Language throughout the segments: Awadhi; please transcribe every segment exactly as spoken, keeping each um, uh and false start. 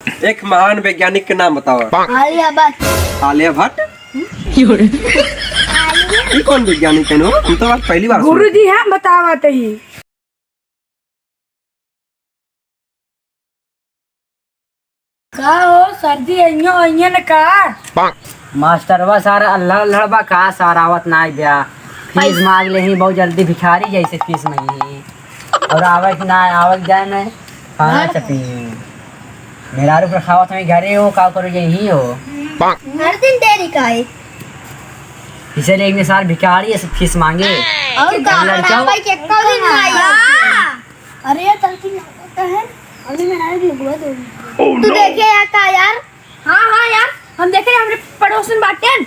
एक महान वैज्ञानिक के नाम बतावा। आलिया भट्ट। आलिया भट्ट? ई कौन वैज्ञानिक है नो? हम तो आज पहली बार सुने। गुरुजी, हम बतावत ही। का हो सर जी, अइयो, अइयो न का? मास्टरवा सारा अल्लाह अल्लाह बा का, सार आवत नाई ब्या। फीस मांग लेही बहुत जल्दी, भिखारी जैसे फीस मांगी। और आवे कि ना आवे कि जाए में खाना चपी। मेहरारू पर खावत हमें घरे हो, का करो यही हो। हर दिन देरी का है। इसीलिए एक सार भिखारी ऐसे फीस मांगे। और का लड़का हो? भाई के कल दिन आई। अरे यार, चल के क्या होता है? अभी मैं ना भी घुमा दूंगी। तू देखे यार का यार? हाँ, हाँ यार, हम देखे हमरे पड़ोसन बाटेन।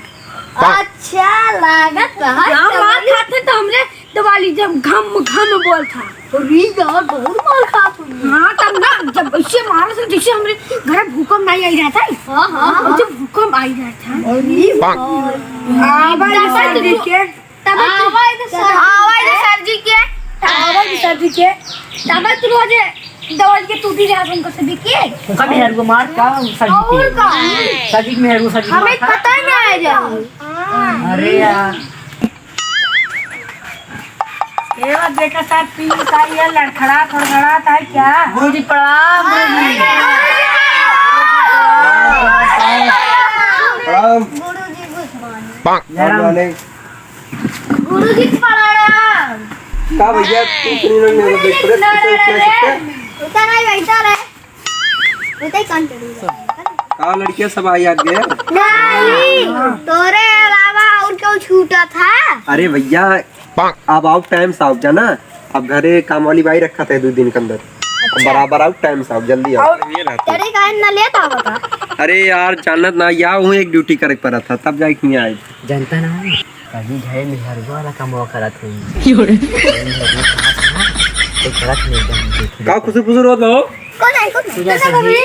अच्छा, लागत है। हाँ, मार खाते तो हमरे दिवाली जब घम घम बोल था। अरे यार, बहुत मार खात हुई। हाँ, तब ना, जब ऐसे मारे से जैसे हमरे घर भूकंप नहीं आई रहा था। हाँ, हाँ, हाँ। जब भूकंप आई रहा था। अरे यार। आवाज दादा, सर जी तू के। तब आवाज तो सर, आवाज तो सर जी के। आवाज तो सर जी के। तब तू रोज दवाई के तू भी रहा उनको सभी के। उनका भी हर को मार का, सर जी और के। का? सर जी में हर को सर जी हमें मार का। पता ही नहीं है जब। अरे यार। ए, वो देखा सर, पी का ये लड़खड़ा खड़खड़ात है क्या? गुरुजी प्रणाम, गुरुजी। प्रणाम। गुरुजी good morning। जय राम। Good morning। गुरुजी प्रणाम। का भैया, तू इतनी लोग नहीं हो, देख, देख, देख, देख, देख। उतना ही बैठा रहे। उतई कौन चढ़ी? का लड़कियां सब आई आज गए? नहीं, तोरे अलावा और क्यों छूटा था? अरे भैया, अब आओ, टाइम से आओ जाना। अब घरे काम वाली बाई रखा था दो दिन के अंदर। अब अच्छा। बराबर आओ, टाइम से आओ, जल्दी आओ। और तेरे काहे न लेट आवता? अरे यार, जानत ना, या हूँ एक ड्यूटी करे पड़ा था, तब जाके नहीं आए। जनता ना है, कभी घरे में हर वाला कमवा करत हुई। यो रे। तो करत नहीं एकदम देख का लेता। खुसुर फुसुर होत हो? कौन है? कौन है? पूजा सर जी।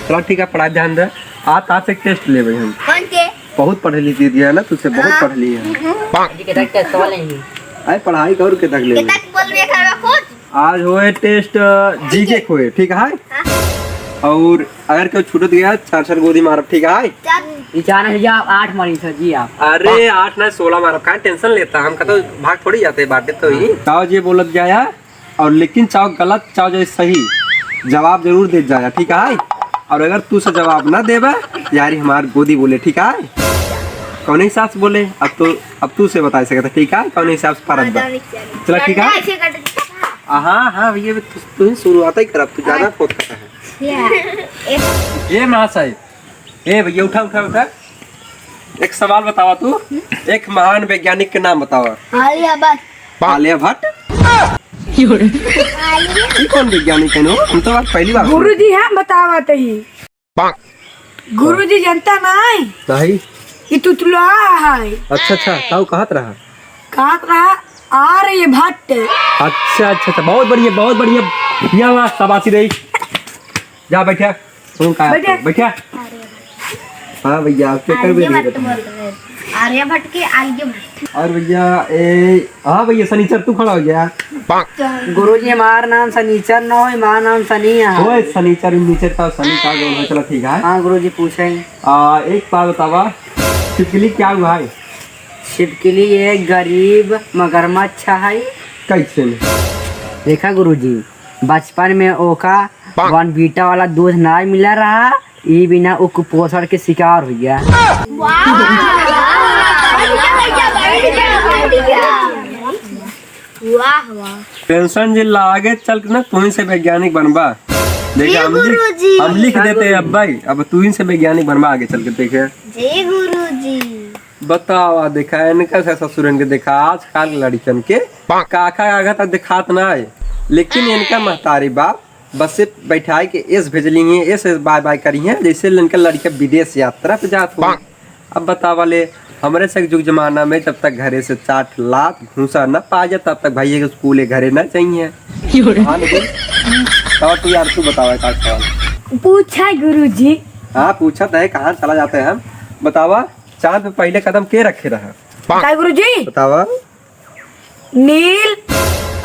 चला ठीक है, पढ़ाई ध्यान दे। आज, आज से टेस्ट लेबे हम। कौन के? बहुत पढ़े लिखे दिया है ना, तुझसे बहुत हाँ। पढ़ लिए हैं। हम्म। जी के तक टेस्ट वाले ही। अरे पढ़ाई कर के तक ले। कितना बोल रहे खड़ा खुद? आज होए टेस्ट, अ, जीके के होए, ठीक है? हाँ। और अगर कोई छूटत गया, चार चार गोदी मारब, ठीक है? चार। ये चार है जी, आप आठ मारी सर जी आप। अरे आठ ना सोलह मारब, काहे टेंशन लेता? हम का तो भाग थोड़ी जाते बाटे तो ही। ताऊ जी बोलत जाया, और लेकिन चाहो गलत, चाहो जाए सही, जवाब जरूर दे जाया, ठीक है? और अगर तू से जवाब ना देबे, यारी हमार गोदी बोले, ठीक है? कौन हिसाब से बोले? अब तो, अब तू से बता सकता, ठीक है? कौन हिसाब से परत बा? चला, ठीक है? हाँ, हाँ, भैया, तू, तू ही शुरुआत ही करब, तू ज्यादा फोकस है। ये महाशय, ए भैया, उठा, उठा, उठा। एक सवाल बतावा तू, एक महान वैज्ञानिक के नाम बतावा। आलिया भट्ट। आलिया भट्ट? आलिया। ई कौन वैज्ञानिक है नो? हम तो आज पहली बार सुने। गुरुजी, हम बतावत ही। गुरुजी, जनता नहीं? नहीं। ई तुतुला है। अच्छा, अच्छा, ताऊ कहत रहा। कहत रहा आर्यभट्ट। अच्छा, अच्छा, अच्छा, बहुत बढ़िया, बहुत बढ़िया। या वाह, शाबाशी रही। जा बैठा। तू का बैठा। बैठा। हाँ भैया, आप क्या कर आर्यभट्ट बोल रहे हैं। आर्यभट्ट के आर्यभट्ट। और भैया, ए, हाँ भैया, शनिचर तू खड़ा हो गया। गुरुजी, हमार नाम शनिचर न हो, हमार नाम शनि है। ओए, शनिचर, उनिचर का शनि का जो है, चला ठीक है। हाँ गुरुजी, पूछे। आ, एक बात बतावा, छिपकली क्या हुआ है? छिपकली एक गरीब मगरमच्छ है। कैसे? देखा गुरुजी, बचपन में ओका बॉर्नवीटा वाला दूध ना मिला रहा, ई बिना उ कुपोषण के शिकार हो गया। वाह, वाह। टेंशन जे ला, आगे चल के ना तू ही से वैज्ञानिक बनबा। देखे, जी हम लिख, गुरुजी। हम लिख देते हैं अब भाई, अब तू ही से वैज्ञानिक बनबा आगे चल के, देखे। जी गुरुजी। बतावा, देखा, इनका से ससुरन के देखा, आजकल लड़कन के काका काका तक दिखात ना है, लेकिन इनका महतारी बाप बस से बैठाए के एस भेजली हैं, एस, एस बाय बाय करी हैं, जैसे इनका लड़का विदेश यात्रा पे जात हो। अब बतावा ले, हमरे से जुग जमाना में जब तक घरे से चाट लात घूसा न पा जाए, तब तक भाई के स्कूल घरे न चाहिए। हाँ, लेकिन और तू यार, तू बतावा का सवाल। पूछा गुरुजी। हाँ, पूछत है, कहाँ चला जाते हैं हम। बतावा, चांद पे पहले कदम के रखे रहा? काय गुरुजी? बतावा। नील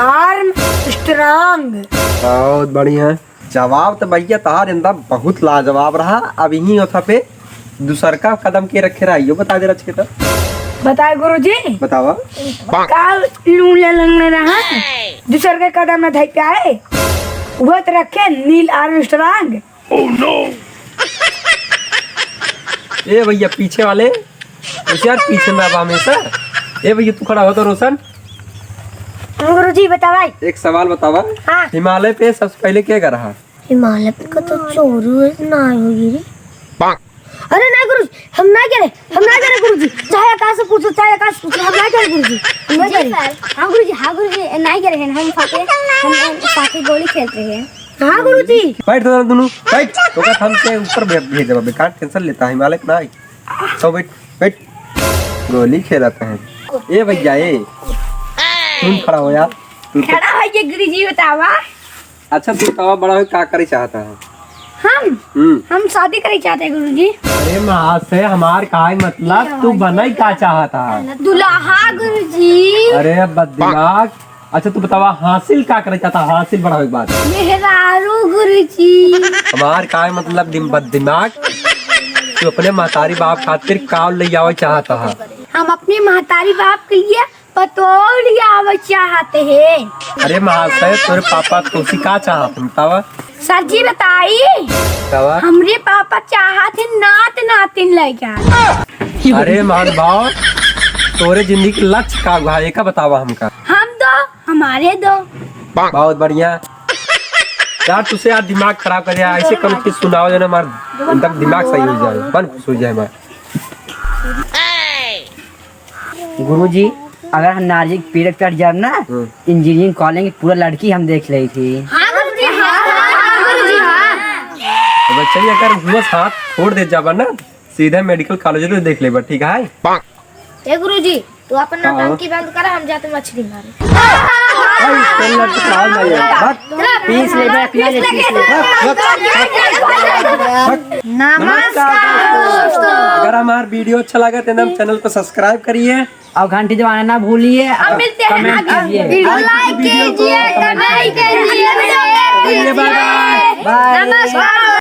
आर्मस्ट्रांग। बहुत बढ़िया। जवाब तो भैया तहार एकदम बहुत लाजवाब रहा। अब यही ओथा पे दूसर का कदम के रखे रहा, यो बता दे रच के तो। बताए गुरुजी। बतावा। का लून ले लंगड़े रहा, दूसर के कदम न धई पाए, वो तो रखे नील आर्मस्ट्रांग। ए भैया, पीछे वाले, होशियार, पीछे में अब हमेशा। ए भैया, तू खड़ा हो तो, रोशन। हाँ गुरुजी, बतावा। एक सवाल बतावा। हाँ। हिमालय पे सबसे पहले के गए रहा? हिमालय पे का तो चोरी हुई ना होगी रे। अरे ना गुरुजी, हम ना करे, हम ना करे गुरुजी, चाहे आकाश से पूछो, चाहे आकाश से पूछो, हम ना करे गुरुजी, हम ना जी करे। सर। हाँ गुरुजी, हाँ गुरुजी, नहीं करे हैं, हम फाके, हम, हम फाके गोली खेलते हैं। हाँ गुरुजी। बैठ तो दोनों, बैठ। तो का हम से ऊपर भे-, भेज देबा, बेकार टेंशन लेता है, हिमालय के ना आई। तो बैठ, बैठ। गोली खेलत है। ए भैया, ए। तुम खड़ा हो यार। तू तो खड़ा हो के गुरुजी बतावा। अच्छा, तू बतावा, बड़ा हो का करे चाहता है? हम? हम्म। हम शादी करे चाहते हैं गुरुजी। अरे महाशय, हमार का मतलब, तू बनई का चाहता है? दुल्हा गुरुजी। अरे बददिमाग। अच्छा, तू बतावा, हासिल का करे चाहता, हासिल बड़ा होए के बाद? मेहरारू गुरुजी। हमार का मतलब, दिम-, बददिमाग, तू अपने महतारी बाप खातिर का ले आवे चाहता है? हम अपने महतारी बाप के लिए पतोह ले आवे चाहते हैं। अरे महाशय, तोरे पापा तोसी का चाहत हैं, बतावा? सर जी बताई, बतावा। हमरे पापा चाहत हैं नात नातिन लइका। अरे महानुभाव, तोरे जिंदगी के लक्ष्य का हुआ है, एका बतावा हमका। हम दो, हमारे दो। बहुत बढ़िया। यार, तुसे यार दिमाग खराब कर दिया, ऐसे कम चीज सुनाओ जो ना हमार एकदम दिमाग सही हो जाए, मन खुश हो जाए हमार। गुरुजी, अगर हम नारजी के पेड़ पे चढ़ जाब ना, हम्म। इंजीनियरिंग कॉलेज की पूरा लड़की हम देख लेई थी। हाँ गुरुजी, हाँ, हाँ, गुरुजी, हाँ। अब चलिए, अगर हुआ साथ छोड़ दे जाबा ना, सीधे मेडिकल कॉलेज तो देख लेबा, ठीक है? ए गुरुजी, तू अपन हाँ। नौटंकी बंद कर, हम जाते मछली मारे। पीस ले बे, अपना ले, पीस ले। नमस्कार दोस्तों, अगर हमार वीडियो अच्छा लगे तो हम चैनल को सब्सक्राइब करिए और घंटी दबाना ना भूलिए। अब मिलते हैं comment आगे। कीजिए। Video like कीजिए, comment कीजिए। Bye bye। Bye। नमस्कार।